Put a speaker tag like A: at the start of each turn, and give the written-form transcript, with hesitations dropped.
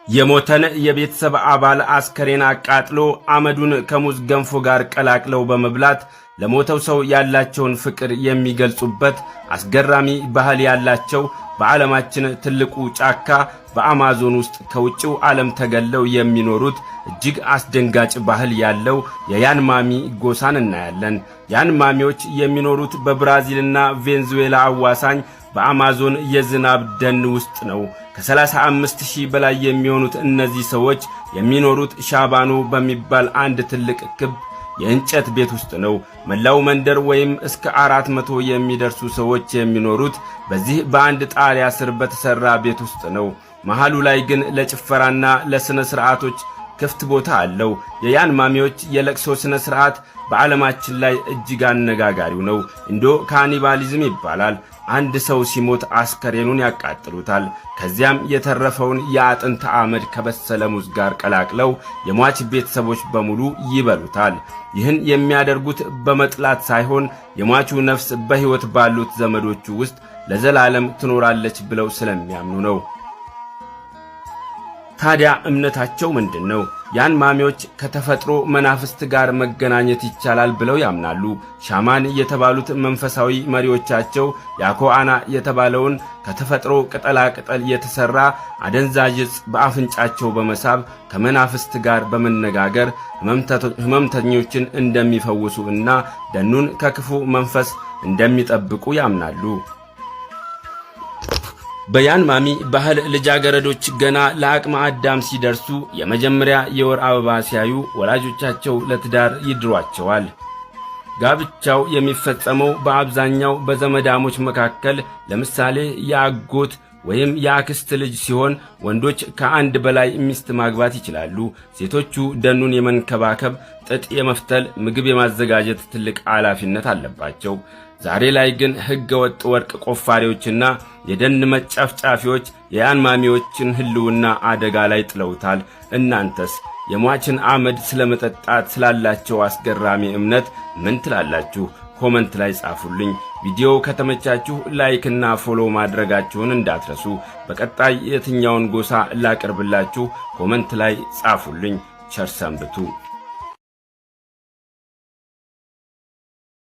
A: የሞተን የቤተሰብ አባል አስከሬን አቃጥሎ አመዱን ከሙዝ ገንፎ ጋር ቀላቅለው በመብላት ለሞተው ሰው ያላቸውን ፍቅር የሚገልጹበት አስገራሚ ባህል ያላቸው፣ በዓለማችን ትልቁ ጫካ በአማዞን ውስጥ ከውጭው ዓለም ተገልለው የሚኖሩት እጅግ አስደንጋጭ ባህል ያለው የያንማሚ ጎሳን እናያለን። ያንማሚዎች የሚኖሩት በብራዚልና ቬንዙዌላ አዋሳኝ በአማዞን የዝናብ ደን ውስጥ ነው። ከ35 ሺህ በላይ የሚሆኑት እነዚህ ሰዎች የሚኖሩት ሻባኖ በሚባል አንድ ትልቅ ክብ የእንጨት ቤት ውስጥ ነው። መላው መንደር ወይም እስከ 400 የሚደርሱ ሰዎች የሚኖሩት በዚህ በአንድ ጣሪያ ስር በተሠራ ቤት ውስጥ ነው። መሃሉ ላይ ግን ለጭፈራና ለሥነ ሥርዓቶች ክፍት ቦታ አለው። የያንማሚዎች የለቅሶ ሥነ ሥርዓት በዓለማችን ላይ እጅግ አነጋጋሪው ነው። እንዶ ካኒባሊዝም ይባላል። አንድ ሰው ሲሞት አስከሬኑን ያቃጥሉታል። ከዚያም የተረፈውን የአጥንት አመድ ከበሰለ ሙዝ ጋር ቀላቅለው የሟች ቤተሰቦች በሙሉ ይበሉታል። ይህን የሚያደርጉት በመጥላት ሳይሆን የሟቹ ነፍስ በሕይወት ባሉት ዘመዶቹ ውስጥ ለዘላለም ትኖራለች ብለው ስለሚያምኑ ነው። ታዲያ እምነታቸው ምንድን ነው? ያንማሚዎች ከተፈጥሮ መናፍስት ጋር መገናኘት ይቻላል ብለው ያምናሉ። ሻማን የተባሉት መንፈሳዊ መሪዎቻቸው ያኮአና የተባለውን ከተፈጥሮ ቅጠላ ቅጠል የተሠራ አደንዛዥ ዕፅ በአፍንጫቸው በመሳብ ከመናፍስት ጋር በመነጋገር ሕመምተኞችን እንደሚፈውሱ እና ደኑን ከክፉ መንፈስ እንደሚጠብቁ ያምናሉ። በያንማሚ ባህል ልጃገረዶች ገና ለአቅመ አዳም ሲደርሱ የመጀመሪያ የወር አበባ ሲያዩ ወላጆቻቸው ለትዳር ይድሯቸዋል። ጋብቻው የሚፈጸመው በአብዛኛው በዘመዳሞች መካከል፣ ለምሳሌ የአጎት ወይም የአክስት ልጅ ሲሆን ወንዶች ከአንድ በላይ ሚስት ማግባት ይችላሉ። ሴቶቹ ደኑን የመንከባከብ፣ ጥጥ የመፍተል፣ ምግብ የማዘጋጀት ትልቅ ኃላፊነት አለባቸው። ዛሬ ላይ ግን ሕገ ወጥ ወርቅ ቆፋሪዎችና የደን መጨፍጫፊዎች የያንማሚዎችን ሕልውና አደጋ ላይ ጥለውታል። እናንተስ የሟችን አመድ ስለ መጠጣት ስላላቸው አስገራሚ እምነት ምን ትላላችሁ? Comment ላይ ጻፉልኝ። ቪዲዮው ከተመቻችሁ like ና follow ማድረጋችሁን እንዳትረሱ። በቀጣይ የትኛውን ጎሳ ላቅርብላችሁ? Comment ላይ ጻፉልኝ። ቸር ሰንብቱ።